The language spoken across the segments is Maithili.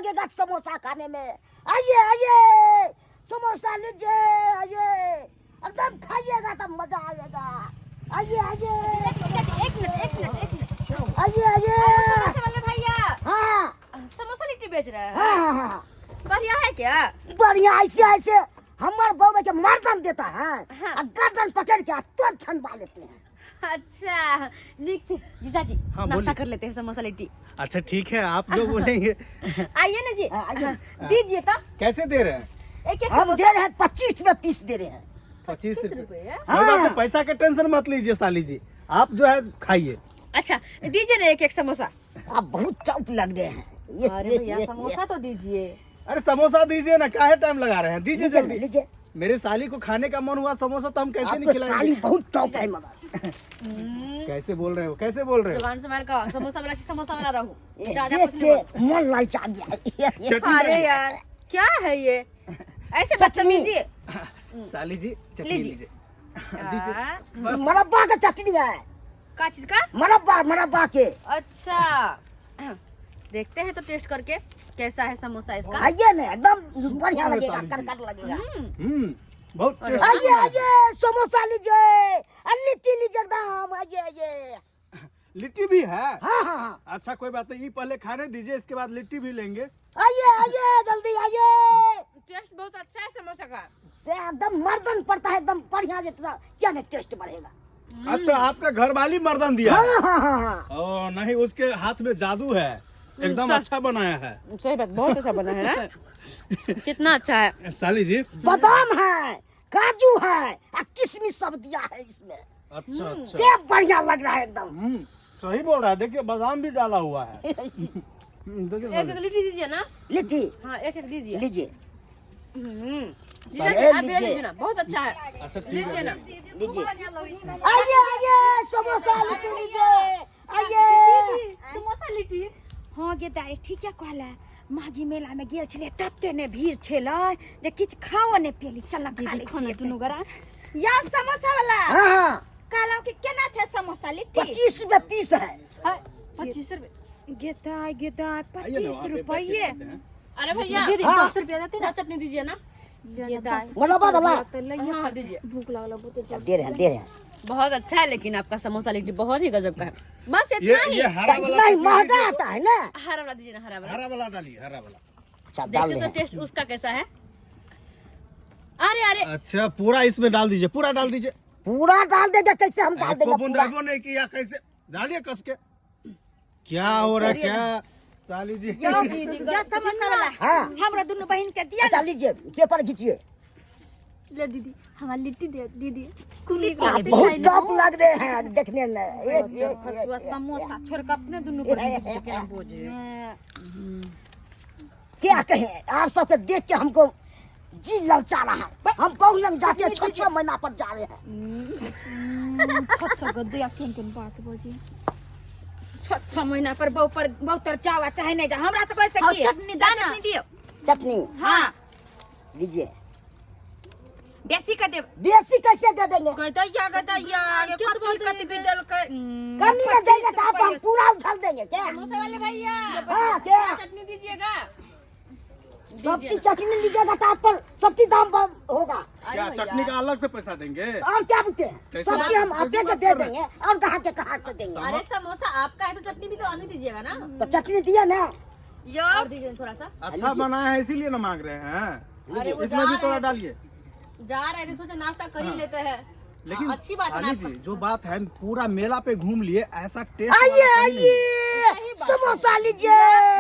लगेगा समोसा खाने में। आइए आइए समोसा लीजिए, आइए एकदम खाइएगा तब मजा आएगा। आइए आइए, एक मिनट एक मिनट एक मिनट, आइए आइए। समोसा वाले भैया। हाँ। समोसा लिट्टी बेच रहे हैं? हाँ हाँ हाँ। बढ़िया है क्या? बढ़िया। ऐसे ऐसे हमारे बउवे के मर्दन देता है। हाँ। और गर्दन पकड़ के तुरंत छनवा लेते हैं। अच्छा नीक छै जीजाजी। हाँ, नाश्ता बोलिए। कर लेते हैं समोसा लिट्टी। अच्छा ठीक है, आप जो बोलेंगे। आइए ना जी। हाँ, आइए। दीजिए तो। कैसे दे रहे हैं? एक एक हम समोसा। दे रहे हैं 25 में पीस दे रहे हैं। 25 रुपए। रुपए। कोई बात नहीं, हाँ। पैसा का टेंशन मत लीजिए साली जी, आप जो है खाइए। अच्छा दीजिए ना एक एक समोसा। आप बहुत चौप लग रहे हैं। अरे भैया समोसा तो दीजिए। अरे समोसा दीजिए ना, काहे टाइम लगा रहे हैं, दीजिए लीजिए जल्दी। लीजिए। मेरे साली को खाने का मन हुआ समोसा तो हम कैसे नहीं आपको साली खिलाएंगे? बहुत टॉप है मगर। कैसे बोल रहे हो, कैसे बोल रहे हो? जुबान संभाल का, समोसा वाला से समोसा वाला रहू, ये ज्यादा देख कुछ नहीं के मन ललचा गया। चटनी अरे डालिए। यार क्या है ये ऐसे चटनी। बदतमीजी। साली जी चटनी लीजिए। लीजिए, दीजिए। हाँ। बस। मुरब्बा का चटनी है। का चीज का? मुरब्बा, मुरब्बा के। अच्छा देखते हैं तो टेस्ट करके कैसा है समोसा इसका। आइए ना, एकदम बढ़िया है लगेगा, साली जी। करकर लगेगा। बहुत टेस्टी आइए बना है। आइए समोसा लीजिए, लिट्टी लीजिए एकदम, आइए आइए। लिट्टी भी है? हाँ हाँ हाँ। अच्छा कोई बात नहीं, ये पहले खाने दीजिए, इसके बाद लिट्टी भी लेंगे। आइए आइए जल्दी आइए। टेस्ट बहुत अच्छा है समोसा का। से एकदम मर्दन पड़ता है एकदम बढ़िया, जितना क्या नहीं टेस्ट बढ़ेगा। अच्छा आपका घर वाली मर्दन दिया है? हाँ हाँ हाँ हाँ। ओ नहीं, उसके हाथ में जादू है, एकदम अच्छा बनाया है। सही बात, बहुत अच्छा बना है ना, कितना अच्छा है। साली जी बादाम है, काजू है और किशमिश सब दिया है इसमें। अच्छा अच्छा, क्या बढ़िया लग रहा है एकदम। सही बोल रहा है, देखिए बादाम भी डाला हुआ है। देखिए एक साली। एक लिट्टी दीजिए ना। लिट्टी। हाँ एक एक दीजिए। लीजिए। जीजा जी, अरे आप ये लीजिए। लीजिए ना, बहुत अच्छा है। अच्छा ठीक है, लीजिए ना। लीजिए, आइए आइए समोसा लिट्टी लीजिए, आइए। समोसा लिट्टी। हाँ गे दाई ठीक है कहला, माघी मेला में गेल छलै तते ने भीड़ छलै जे किछु खाओ ने पेली। चल खा लै छियै दुनू गोरा। या समोसा वाला। हाँ हाँ। कहलहुँ कि केना छै समोसा लिट्टी? 25 रुपये पीस है। 25 रुपए। गे दाई गे दाई आइए ना, 25 वहाँ पे बैठ के रुपये। खाते हैं। अरे भैया दीदी, हाँ। 10 रुपया देते ना, चटनी दीजिए ना। मुरब्बा वाला। हाँ हाँ दीजिए। भूख लागल बहुत। दे रहे हैं, दे रहे हैं। बहुत अच्छा है लेकिन आपका समोसा लिट्टी बहुत ही गजब का है। बस ये इतना ही। ये हरा तो वाला इतना ही चटनी महंगा दीजिए। आता है ना। हरा वाला दीजिए ना, हरा वाला। हरा वाला डालिए, हरा वाला। अच्छा डाल देखिए रहे तो हैं। टेस्ट उसका कैसा है। अरे अरे अच्छा पूरा इसमें डाल दीजिए, पूरा डाल दीजिए। पूरा डाल देंगे, कैसे हम डाल एको देंगे बूंद पूरा? डालबो नहीं किया, कैसे डालिए कस के। क्या हो रहा है क्या साली जी? या समोसा वाला। हाँ। हमरा दुनू बहिन के दिया। अच्छा लीजिए, पेपर खींचिए। ले दीदी हमारी लिट्टी दे दीदी। आप बहुत टॉप लग रहे हैं देखने में। एक समोसा छोड़ के अपने दुनू पर बोझे। क्या कहें, आप सबके देख के हमको जी ललचा रहा है। हम बहुलंग जाके 6-6 महीना पर जा रहे हैं। छह गो दिया, केहन केहन बात बजी। 6-6 महीना पर बहु पर बहु तर चावा चाहे नहीं जा हमरा से कैसे हाँ, की चटनी दाना। चटनी दियो। चटनी। हाँ लीजिए। बेसी के देब। बेसी कैसे दे देंगे? गदैया गदैया आगे क्यों तो कथी बोलते कथी हैं? देलकै। कमी में जाएगा तो आप हम पूरा उछल देंगे क्या? समोसा वाले भैया। हाँ क्या? चटनी दीजिएगा। सबकी चटनी लीजिएगा तो आप पर सबकी दाम होगा। क्या चटनी का अलग से पैसा देंगे? और क्या बोलते हैं, कैसे सबकी हम कैसे अपने के बात दे कर रहे देंगे और कहाँ के कहाँ से देंगे? अरे समोसा आपका है तो चटनी भी तो आप ही दीजिएगा ना। तो चटनी दिया ना। और दीजिए थोड़ा सा। अच्छा बनाया है इसीलिए ना मांग रहे हैं। अरे वो इसमें जा भी थोड़ा रहे डालिए। जा रहे थे सोचा नाश्ता कर ही लेते हैं। लेकिन अच्छी बात है ना साली जी जो बात है, पूरा मेला पे घूम लिए ऐसा टेस्ट आइए वाला कहीं नहीं। आइए समोसा लीजिए,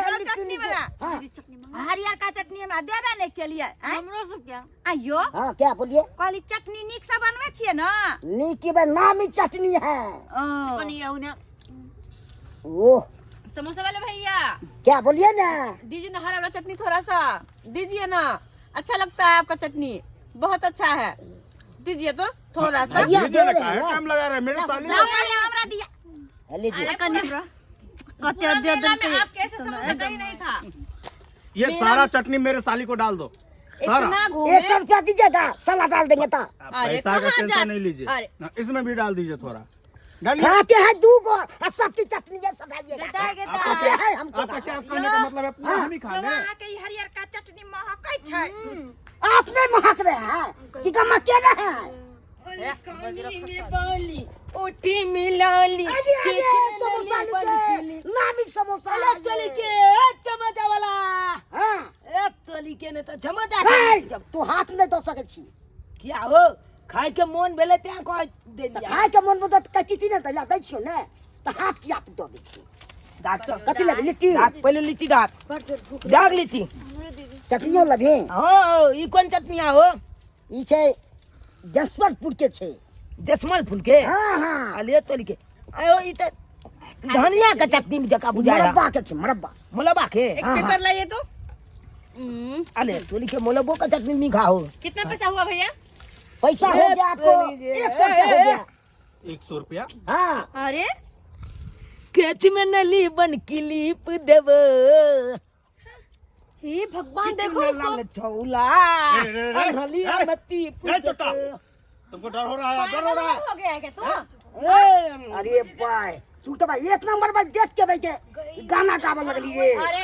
लिट्टी चटनी लीजिए। वाला। हाँ हरियर का चटनी हमरा देबे नहीं के लिए। हमरो सब क्या आइयो हाँ क्या बोलिए? कहली चटनी नीक से बनबै छियै ना? नीक में नामी चटनी है। बनी है। ओह समोसा वाले भैया। क्या बोलिए ना? दीजिए ना हरा वाला चटनी थोड़ा सा दीजिए ना, अच्छा लगता है आपका चटनी, बहुत अच्छा है, दीजिए तो थोड़ा सा। भैया दीजिए दे ना, रहे काहे हैं ना। टाइम लगा रहे हैं मेरे साली? हमरा दिया। लीजिए। पूरा मेला में आप कैसे समोसा कहीं नहीं था। ये सारा चटनी मेरे साली को डाल दो सारा। इतना घूमे। 100 रुपया दीजिएगा, सलाद डाल देंगे तो। आप अरे पैसा का कहाँ टेंशन जा- नहीं लीजिए। अरे। ना, इसमें भी डाल दीजिए थोड़ा डालिए। खाते हैं दू गो और सबकी चटनी ये सटाइएगा। गेदा गेदा आपका खाते क्या हैं हमको। आपका क्या कहने का मतलब? मतलब है पूरा हम ही खा ले। अहाँ के ई हरियर का चटनी महकै छै। आप नहीं महक रहे हैं कि गमक के रहे हैं। बाली उठी मिलाली। अरे अरे समोसा लीजिए, नामी समोसा अरे लाइए। चली के ए, चमचा वाला। हाँ। ए चली के ने तो चमचा। ए, तू हाथ नहीं दो सके छी। किया हो खाय के मोन भेलै तें कह तऽ देलियै। खाय के मन में तऽ कथी ने दैला दै छियौ ने तऽ हाथ किया तू दऽ दै छी? दाँत तो कथी लेबै लिट्टी? दाँत पहिले लिट्टी दाँत दाग लिट्टी। चटनियो लेबही? हो ई कोन चटनी हो? ई छै जसवंतपुर के छै। जसमल फूल के? हाँ हाँ। अले तोली के आयो ई त धनिया के चटनी जका बुझाय। मुरब्बा के छै, मुरब्बा। मुरब्बा के? एक हाँ, पेपर हाँ। लाइए तो। अले तोली के मुरब्बो का चटनी नहीं खाओ। कितना पैसा हुआ भैया? पैसा हो गया आपको 100 रुपया हो गया। 100 रुपया? हाँ। अरे केच में नली बन क्लिप देव। हे भगवान देखो इसको। छौला रे, रे, रे, नली रे, मत्ती रे, छोटा। तुमको डर हो रहा है, डर हो रहा है। हो गया है क्या तू? अरे भाई तू तो भाई एक नंबर भाई देख के भाई के गाना गावे लगली रे। अरे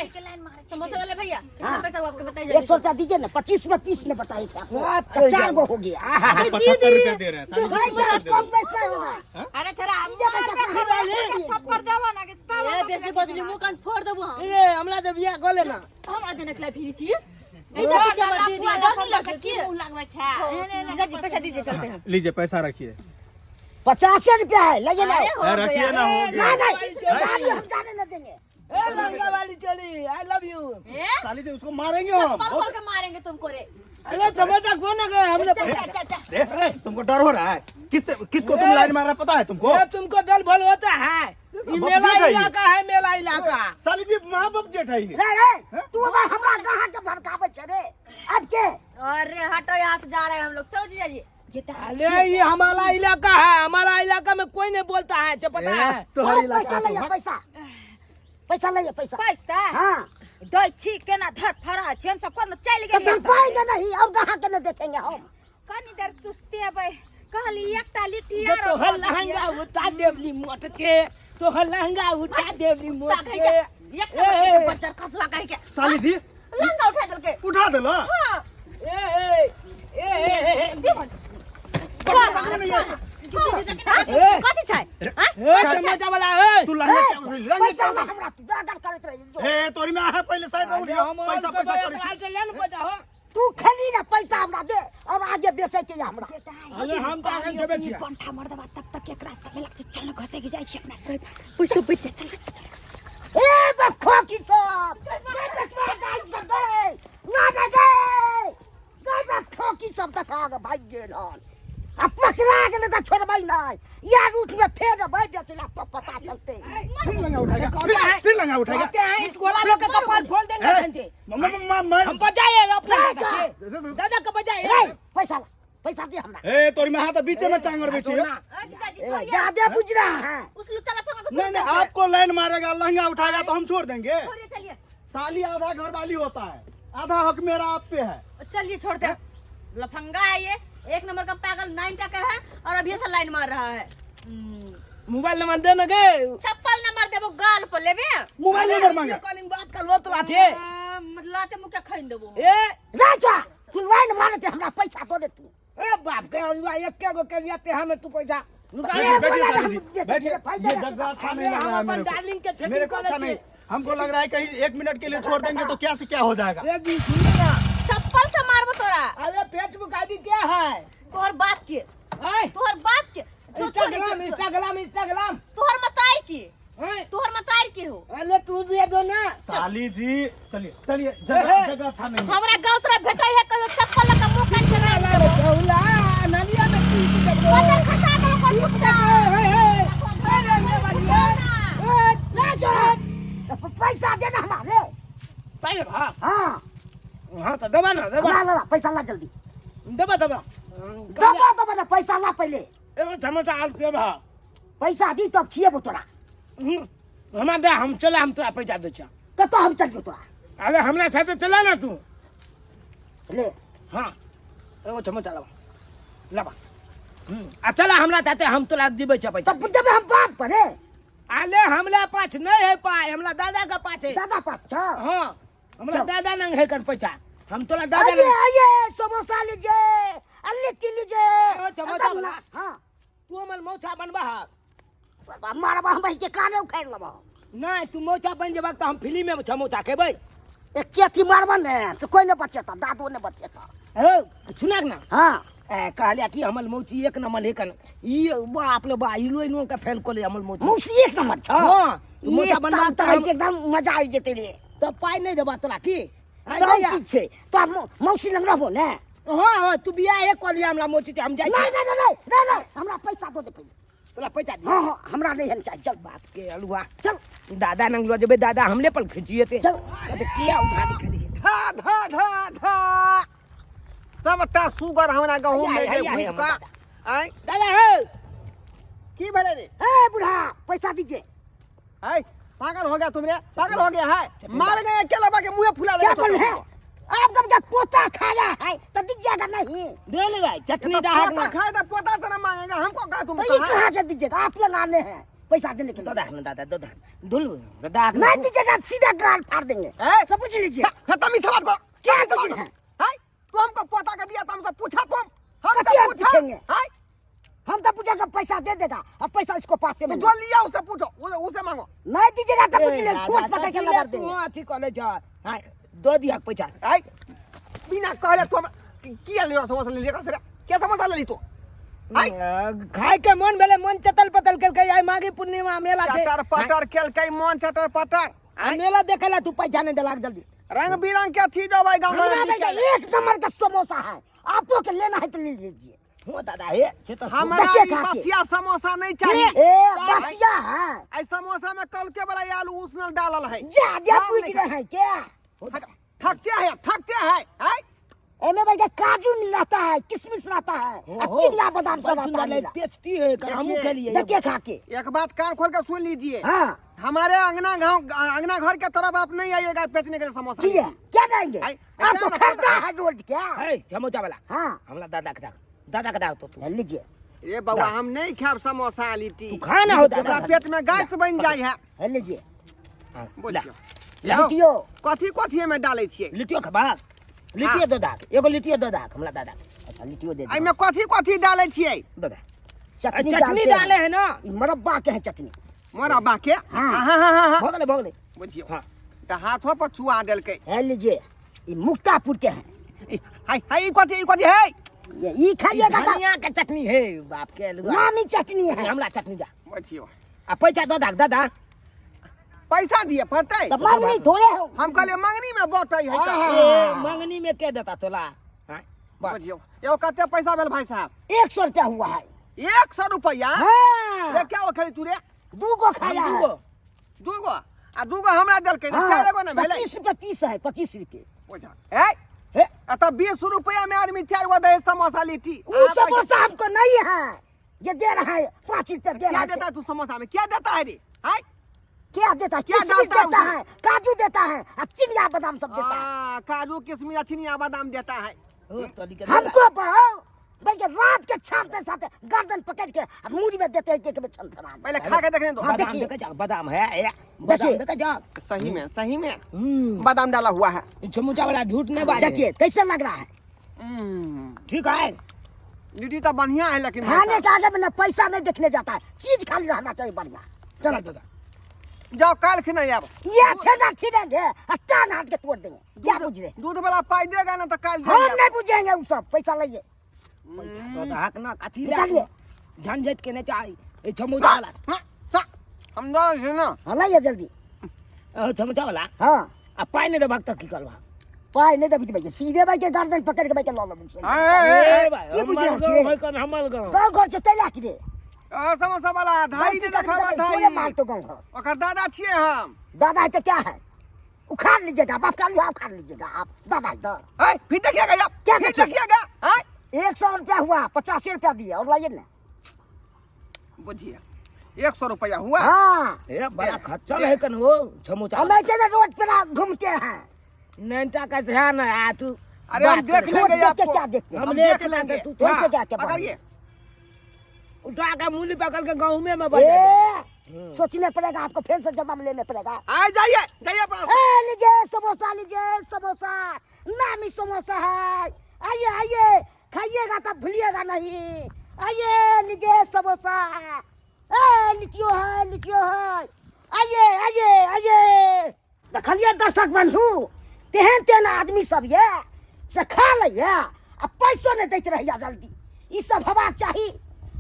समोसा वाले भैया कितना हाँ। पैसा हुआ आपके बताइए। 100 रुपया दीजिए ना, 25 में 20 ने बताए थे आपको। बात तो कर 4 जाओ। गो हो गया। 75 रुपया दे रहे हैं साली जी, पैसा 75 कम पैसा होगा। अरे छोरा सीधे पैसा कहाँ से थप्पड़ देबो ना के सब ए बेसी बजली मुंह कान फोड़ देबो हम। ए हमरा जब बियाह कऽ लेना। हम आधे नकला फिरी छी। ए तो पीछे मत दीदी, डर नहीं लगता की की? मुंह लगबै छै एहने एहने। जीजा जी पैसा दीजिए चलते हैं। लीजिए पैसा रखिए। 50 रुपया है लगे अरे ना। हो ए, रखिए गया। ना हो गया। नहीं नहीं गाड़ी हम जाने न देंगे। ए लंगा वाली चली I love you. ए, साली जी उसको मारेंगे हम। चप्पल खोल के मारेंगे तुमको रे। अरे चमचा को ना गए हमने। चल, चल, चल। ए, तुमको डर हो रहा है? किससे किसको तुम लाइन मार रहा है पता है तुमको? ए, तुमको दल भल होता है। ई बाप मेला जेठ है ये। इलाका है, मेला इलाका। साली जी माँ बाप जेठ है ये। रे रे तू अब हमरा कहाँ के भड़कावे छे रे अब के? अरे हटो यहाँ से, जा रहे हैं हम लोग। चलो जीजा जी। अरे ये हमारा इलाका है, हमारा इलाका में कोई नहीं बोलता है, चपता है। तोहर अरे इलाका पैसा तो लइया, पैसा पैसा लइया, पैसा पैसा हाँ दै छी केना धर फरा छी हम सब कोनो चलि तो गेलियै। तुम पाएंगे नहीं और कहाँ के नहीं देखेंगे हम। कनी देर सुस्तेबै कहली एकटा लिट्टी जो आरो तोहर लहंगा उठा देवली मोट छे, तोहर लहंगा उठा देवली मोट कहीं छे। के एक नंबर के बच्चा खसुआ कहीं के साली जी लहंगा उठा दल के उठा देला। हाँ। ए ए ए ए, ए ए। कथी छै? हाँ? ए चमचा वाला ए। तू लहंगा क्या उठेली? लहंगा पैसा क्या ला हमरा, तू दरादर करैत रही जो। ए तोरी में आहे पहले साइड रहू अरे हम पैसा पैसा करै छी। चल ना पैसा हो। तू खेली ना पैसा हमरा दे और आगे बेचे के या हमरा। अरे हम तो आगे जेबे छियै। पंठा मर्दबा तब तक एकरा समय लगतै। चल ना घसे के जाइ छी अपना सब पैसा बच चल चल चल। ए बखो की सब गए बेचवा गाय सब गए ना ना गए गए बखो की सब देखा के भाग गेल हन आ पकड़ा गेल त छोड़बै नहीं या रूट में फेर भाई बेचला तो पता चलते। फिर लहंगा उठाएगा, फिर फिर लहंगा उठाएगा। कहते हैं इस गोला लोग के कपाल फोड़ देंगे ए, घंटे। म- म- म- हम बजाए अपना ले दादा जा। के। दादा के बजाए। रे पैसा ला, पैसा दे हमरा। ए तोरी में हाथ बीचे में टांगर बेची है। अरे जीजा जी छोड़िए। ज्यादा बुझ रहा है। उस लुच्चा लफंगा को नहीं छोड़िए। नहीं आपको लाइन मारेगा लहंगा उठाएगा तो हम छोड़ देंगे। छोड़िए चलिए। साली आधा घर वाली होता है, आधा हक मेरा आप पे है। चलिए छोड़ दे, लफंगा है ये, एक नंबर का पागल 9 का है और अभी से लाइन मार रहा है। मोबाइल नंबर दे ना गे। चप्पल नंबर देबो गाल पर लेबे। मोबाइल नंबर मांगे। कॉलिंग बात करबो तोरा छे। लाते मुके खैन देबो। ए राजा तू लाइन मारते हमरा पैसा दो दे तू। ए बाप के और एक गो के लिया ते हमें तू पैसा लुका ए, बैठिए बोला साली ना, जी, हम बैठिए। फायदा ये ना। जगह अच्छा नहीं लग रहा है हम मेरे अपन डार्लिंग के को। छेकिंग मेरे को कर अच्छा लेते। नहीं, हमको लग रहा है कहीं 1 मिनट के लिए छोड़ देंगे तो क्या से क्या हो जाएगा। ए जी सुन ना। चप्पल से मारबो तोरा। अरे फेसबुक आईडी क्या है? तोहर बाप के। आय। तोहर बाप के। जो छोड़ दे, इंस्टाग्राम छोड़। Instagram Instagram. तोहर मतार के। आय। तोहर मतार के हो। अरे तू दे दो ना। साली जी चलिए चलिए, जगह जगह अच्छा नहीं है। हमरा गांव तोरा भेटै है कहियो चप्पल लगा मुंह कान के राख देबो। छौला नलिया में पी के देबो। बदर खसा देबो कोन फुटका। ए, ए, ए, ए, रंगे वाली, ए, ए, राजा पैसा दे ना हमरा रे। पहले भा। हाँ। हाँ तो दबा ना, दबा। ला, ला, ला, पैसा ला जल्दी। दबा, दबा। दबा, दबा ना, पैसा ला पहले। एगो चमचा आलू के भा। पैसा दी तब छिएबो तोरा। हमरा दे, हम चला, हम तोरा पैसा दै छियौ। कतौ हम चलियो तोरा? अरे हमरा साथे चला ना तू। ले। हाँ, एगो चमचा लाबा। लाबा। आ चला हमरा साथे, हम तोरा दिबै छियौ पैसा। तब जब हम बात पर रे। आले हमला पास नहीं है पाई, हमरा दादा का पास है। दादा पास छ। हाँ, हमरा चल। दादा नंग है कर पैसा, हम तोरा दादा आइए नंग। आइए, समोसा लीजिए, लिट्टी लीजिए। ओ, समोसा एकदम वाला। हाँ। तू हमर मौसा बनबा हक। सरबा मारबा हम के काने उखाड़ लेबा। नहीं, तू मौसा बन जेबा त हम फ्री में समोसा खेबै। एक केथी मारबा ने से कोई नहीं बचेता, दादो नहीं बचेता। हो सुनाक ना। हाँ। ए, कहलिया कि हमर मौसी एक नंबर लेकन ई बाप रे बा, ई लोई नो के फेल कोले हमर मौसी। मौसी एक नंबर छ। हाँ, तू ई मौसा बनबा एकदम त हम- एकदम मजा आबि जेतै रे। त पाइ नहीं देबा तोरा की? आइ तब भैया। की छै? तो मौसी लग रहबो ने? हाँ हाँ, तू बियाह एक कऽ लिया हमरा मौसी के, हम जाइ छी। नहीं, नहीं, नहीं, नहीं, नहीं, हमरा पैसा दो दे पहिले। तोरा पैसा दे? हाँ हाँ, हमरा नहीं हन चाही। चल बाप के अलुआ। चल। दादा नंग लो जेबै, दादा हमले पर खिचिएते। चल। कहते किया उठा दे खाली? धा धा धा धा, सबटा सुगर हमरा गहूम में हैया, जे हैया, घुसि हैया, कऽ। आँय? दादा हे। की भेलै रे? ए बूढ़ा, पैसा दीजिए। आँय, पागल हो गया तुमरे, पागल हो गया है, मार गए अकेला बाके मुंह फुला क्या ले। बोल है? आप जब जब पोता खाया है तो दीजिएगा नहीं। दे ले भाई, चटनी तो दाहक पोता ना। खाए तो पोता से ना मांगेगा हमको, का तुम तो ये कहाँ? कहाँ से दीजिएगा? आप लोग आने हैं पैसा देने के लिए। दादा ना, दादा, दादा, धुल, दादा ना। नहीं दीजिएगा, सीधा गाल फाड़ देंगे। ए? सब पूछ लीजिए। हाँ, तुम इस बात को क्या तुम इस बात पूछ को? रहे हैं? हाँ? तू हमको पोता का दिया तो हमसे पूछा तुम? हमसे कथी हम पूछा? पूछेंगे? हाँ? हम तो पूछेगा पैसा दे देगा, अब पैसा इसको पास से तो में जो लिया उससे पूछो, उसे मांगो। नहीं दीजिएगा तो पूछ ले, ए, ठोक दादा, पकड़ के कथी लगा ले तू देंगे। अथी कॉलेज जा। हाँ, दो दिया पैसा। आई, बिना कहले तू हम किया लियो समोसा ले लिया कैसे? क्या समोसा ले ली तू? आई। खाय के मन भेलै, मन चतल पतल केलकै। आइ माघी पूर्णिमा मेला छै। चटर पटर केलकै मन चटर पटर। आ, मेला देखे ला तू पैसा नहीं देलक जल्दी। रंग बिरंग के चीज होबै गाँव में। हमरा बेटा एक नंबर का समोसा है, आपको के लेना है तो ले लीजिए। हो दादा, हे से तो हमरा देखिए ई खा के। बसिया समोसा नहीं चाहिए। ए बसिया है। आई समोसा में कल के वाला आलू उसनल डालल है। जा जा हम पूछ नहीं रहे हैं क्या? थकते हैं, थकते हैं, हैं? एमे भैया काजू रहता है, किशमिश रहता है, हो, हो। चिड़िया बादाम सब बड़ रहता है। सुंदर टेस्टी है, एकर हमहूँ देखिए, खेलिए। देखिए खा के। एक बात कान खोल के सुन लीजिए। हाँ। हमारे अंगना गाँव, अंगना घर के तरफ आप नहीं आइएगा बेचने के लिए समोसा। की है? क्या देंगे? आई, आप तो ऐसा ना खरीदा पड़ता। है रोड क्या? है, समोसा वाला। हाँ। हमरा दादा के दाग, दादा के दाग तो तू। ले लीजिए। ये बउआ, हम नहीं खाब समोसा लिट्टी। तू खा ना हो दादा। हमरा पेट में गैस बन जाय है। ले लीजिए। हाँ, बोलियो। ला। लिट्टियो। कथी कथी में डालै छियै? लिट्टियो खबा। लिट्टियो दे दाग, एगो लिट्टियो दे दाग हमरा दादा के। अच्छा, लिट्टियो दे दे। एहिमे कथी कथी डालै छियै? दे दे। चटनी चटनी डालते डाले हैं। है ना? ई मुरब्बा के है चटनी। मोरब्बा के? हाँ। हाँ, हाँ, हाँ, हाँ। भऽ गेलै, भऽ गेलै। बुझियौ। हाँ। तऽ हाथो पर छुआ देलकै। है लीजिए, ई मुक्तापुर के हैं। ई, हाय, हाय, ई कथी, ई कथी है? ये ई खाइएगा तो धनिया के चटनी है, बाप के अलुआ। नामी चटनी है। हमरा चटनी दा। बुझियौ। आ पैसा दऽ दाग दादा। पैसा दिए पड़तै? तो मंगनी थोड़े हो। हम कहलियै मंगनी में बटै है तऽ। ए, मंगनी में के देता तोला? हाँ, बस। बुझियौ। एगो कते पैसा भेल भाई साहब? 100 रुपया हुआ है। 100 रुपया? हाँ। रे, क्या खेली तू रे? दू गो खाया हम है। दूगो। दूगो? आ दूगो हमरा देलकै तऽ हाँ, चारि गो ने भेलै? 25 रुपया पीस है, 25 रुपये। बुझा। ए, हे। आ तऽ 20 रुपया में आदमी 4 गो दै समोसा लिट्टी। वो समोसा हमको नहीं है, ये दे रहा है 5 रुपया दे रहा क्या है। देता है तू समोसा में? क्या देता है रे? हैं? क्या देता है? क्या किशमिश डालता है देता उसमें? है, काजू देता है, और चिनिया बादाम सब देता है। हाँ, काजू किशमिश आ चिनिया बादाम देता है। हो, तोली के हमको बहु बल्कि रात के छानते साथे गर्दन पकड़ के और मूड़ी में देते हैं कि में छन फरा। पहले खा के देखने दो। हाँ, बादाम देखिए। देखे जा, बादाम है, ए, बादाम देखिए। देखे जा। सही में, सही में हम्म। बादाम डाला हुआ है। समोसा वाला झूठ नहीं बाजे। देखिए कैसे लग रहा है। ठीक है। लिट्टी तो बढ़िया है, लेकिन खाने के आगे में ना पैसा नहीं देखने जाता है, चीज खाली रहना चाहिए बढ़िया। चलो दादा। जाओ काल खिना आब। ये ठेला छीनेंगे और टांग हाथ के तोड़ देंगे। क्या बुझ रहे? दूध वाला पाई देगा ना तो काल हम नहीं बुझेंगे वो सब, पैसा लाइए। पैसा तो दहक ना, कथी ला? निकालिए। झंझट के नहीं चाहिए। ए, समोसा वाला। हाँ, हाँ, हम दऽ छी ना। हाँ, लाइए जल्दी। ओ, समोसा वाला। हाँ। आ पाई नहीं देबक तऽ की करबा? पाई नहीं देबी भैया, सीधे भाई के गर्दन पकड़ के भाई के लऽ लेबू। ए, ए, ए, ए भाई, की बुझ हमर रहल गाँव छियै? है कन, हमर गाँव। गाँव घर से तैला की रे? ओ, समोसा वाला, धाई दे गलती देखा कर धाई। तोरे मार तो गाँव घर। ओकर दादा छियै हम। दादा है तो क्या है? उखाड़ लीजिएगा, बाप का लोहा उखाड़ लीजिएगा आप। दादा है तो। ए, फिर देखिएगा आप। क्या फिर देखिएगा? देखिएगा, हैं? 100 रुपया हुआ, 85 रुपया दिए और लाइए ना। बुझिए, 100 रुपया हुआ। हाँ। ए, बड़ा खच्चर है कन हो, समोसा। हम ऐसे ना रोड पे ना घूमते हैं। नैनटा का ध्यान है, आ तू। अरे हम बात देख कर। लेंगे छोड़ देख के आपको। क्या देखते हैं? हम हम ले देख चलेंगे, लेंगे। तू वैसे छा। क्या क्या बात? पकड़िए। उठा के मूली पकड़ के गाँव में मैं बजा ए, सोचने पड़ेगा आपको, फिर से जन्म लेने पड़ेगा। आ जाइए जाइए अपना। ए लीजिए समोसा, लीजिए समोसा, नामी समोसा है, आइए आइए, खाइएगा तब भूलिएगा नहीं। आइए लीजिए समोसा, ए लिट्टियो है, लिट्टियो है, आइए आइए आइए। देखलिए दर्शक बंधु, तेहन तेहन आदमी सब ये से खा लैया आ पैसो नहीं दैत रहैया जल्दी। ई सब हेबाक चाही।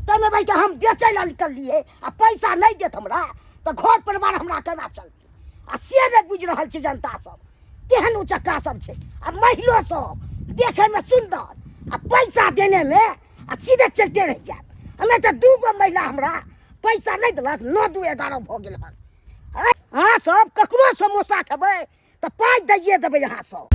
ताहिमे भाई के हम बेचै लए निकललियै आ पैसा नहीं देत हमरा तऽ घर परिवार हमरा केना चलतै? आ से नहि बुझि रहल छै जनता सब, तेहन उचक्का सब छै। आ महिलो सब देखैमे सुन्दर आ पैसा देनेमे आ सीधे चलिते रहि जायत। आ नहि तऽ 2 गो महिला हमरा पैसा नहि देलक, 9 2 11 भऽ गेल हन। अहाँ सब ककरो समोसा खेबै तऽ पाइ दैये देबै अहाँ सब।